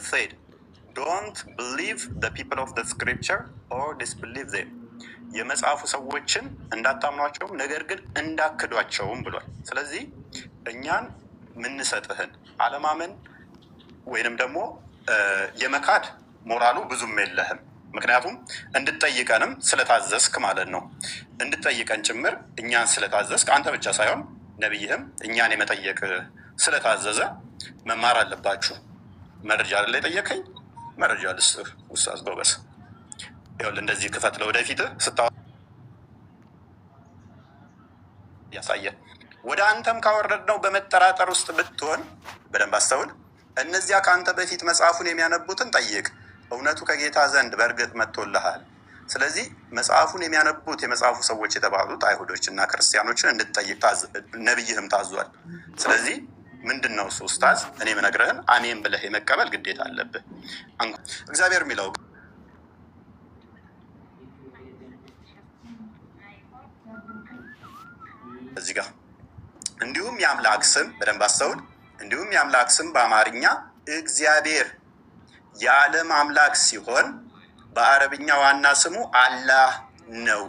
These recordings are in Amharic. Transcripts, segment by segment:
said, "Don't believe the people of the scripture or disbelieve them." የመጽሐፉ ሰዎችን እንዳታምኗቸውም ነገር ግን እንዳክዷቸውም ብሏል። ስለዚህ እኛን ምንሰጥህን አለማመን ወይንም ደግሞ የመካድ ሞራሉ ብዙም የለህም። ምክንያቱም እንድጠይቀንም ስለታዘዝክ ማለት ነው። እንድጠይቀን ጭምር እኛን ስለታዘዝክ፣ አንተ ብቻ ሳይሆን ነቢይህም እኛን የመጠየቅ ስለታዘዘ መማር አለባችሁ። መረጃ አይደለ የጠየከኝ? መረጃ ልስጥህ። ኡስታዝ ጎበዝ፣ ይኸውልህ እንደዚህ ክፈት፣ ለወደፊትህ ስታ ያሳየ። ወደ አንተም ካወረድነው በመጠራጠር ውስጥ ብትሆን፣ በደንብ አስተውል። እነዚያ ከአንተ በፊት መጽሐፉን የሚያነቡትን ጠይቅ፣ እውነቱ ከጌታ ዘንድ በእርግጥ መጥቶልሃል። ስለዚህ መጽሐፉን የሚያነቡት የመጽሐፉ ሰዎች የተባሉት አይሁዶች እና ክርስቲያኖችን እንድትጠይቅ ነቢይህም ታዟል። ስለዚህ ምንድን ነው እሱ ኡስታዝ፣ እኔ የምነግርህን አሜን ብለህ የመቀበል ግዴታ አለብህ። እግዚአብሔር የሚለው እዚህ ጋር እንዲሁም የአምላክ ስም፣ በደንብ አስተውል። እንዲሁም የአምላክ ስም በአማርኛ እግዚአብሔር የዓለም አምላክ ሲሆን በአረብኛ ዋና ስሙ አላህ ነው።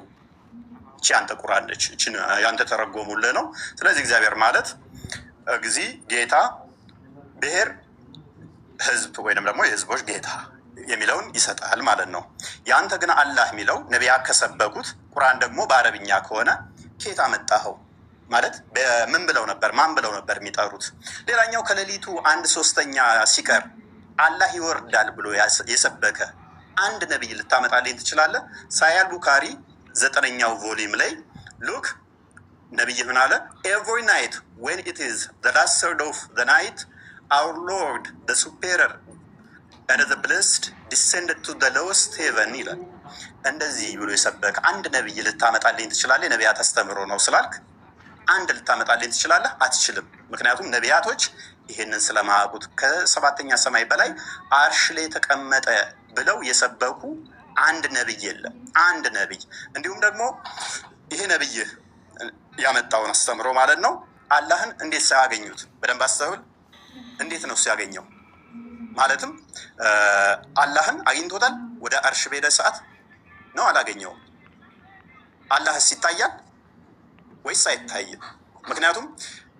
እቺ ያንተ ቁርአን ነች። እቺን ያንተ ተረጎሙልህ ነው። ስለዚህ እግዚአብሔር ማለት እግዚ ጌታ፣ ብሔር ህዝብ ወይንም ደግሞ የህዝቦች ጌታ የሚለውን ይሰጣል ማለት ነው። ያንተ ግን አላህ የሚለው ነቢያት ከሰበኩት፣ ቁርአን ደግሞ በአረብኛ ከሆነ ከየት አመጣኸው? ማለት ምን ብለው ነበር? ማን ብለው ነበር የሚጠሩት? ሌላኛው ከሌሊቱ አንድ ሶስተኛ ሲቀር አላህ ይወርዳል ብሎ የሰበከ አንድ ነቢይ ልታመጣልኝ ትችላለህ? ሳሂህ አል ቡካሪ 9ኛው volume ላይ look፣ ነቢይ ምን አለ? "Every night when it is the last third of the night, our Lord, the Superior and the Blessed, descended to the lowest heaven" ይላል። እንደዚህ ብሎ የሰበከ አንድ ነቢይ ልታመጣልኝ ትችላለህ? ነቢያት አስተምሮ ነው ስላልክ አንድ ልታመጣልኝ ትችላለህ? አትችልም። ምክንያቱም ነቢያቶች ይህንን ስለማያውቁት ከሰባተኛ ሰማይ በላይ አርሽ ላይ የተቀመጠ ብለው የሰበኩ አንድ ነቢይ የለም። አንድ ነቢይ። እንዲሁም ደግሞ ይሄ ነቢይ ያመጣውን አስተምሮ ማለት ነው። አላህን እንዴት ሳያገኙት፣ በደንብ አስተውል። እንዴት ነው እሱ ያገኘው? ማለትም አላህን አግኝቶታል ወደ አርሽ በሄደ ሰዓት ነው? አላገኘውም? አላህስ ይታያል ወይስ አይታይም? ምክንያቱም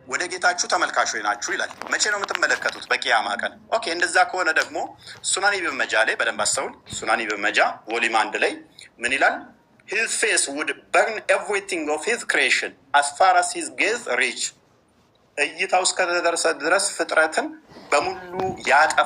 ወደ ጌታችሁ ተመልካቾች ናችሁ ይላል። መቼ ነው የምትመለከቱት? በቂያማ ቀን። Okay፣ እንደዛ ከሆነ ደግሞ ሱናን ኢብን መጃ ላይ በደንብ አስተውል። ሱናን ኢብን መጃ volume 1 ላይ ምን ይላል? "His face would burn everything of his creation as far as his gaze reach." እይታው እስከተደረሰ ድረስ ፍጥረትን በሙሉ ያጠፋ።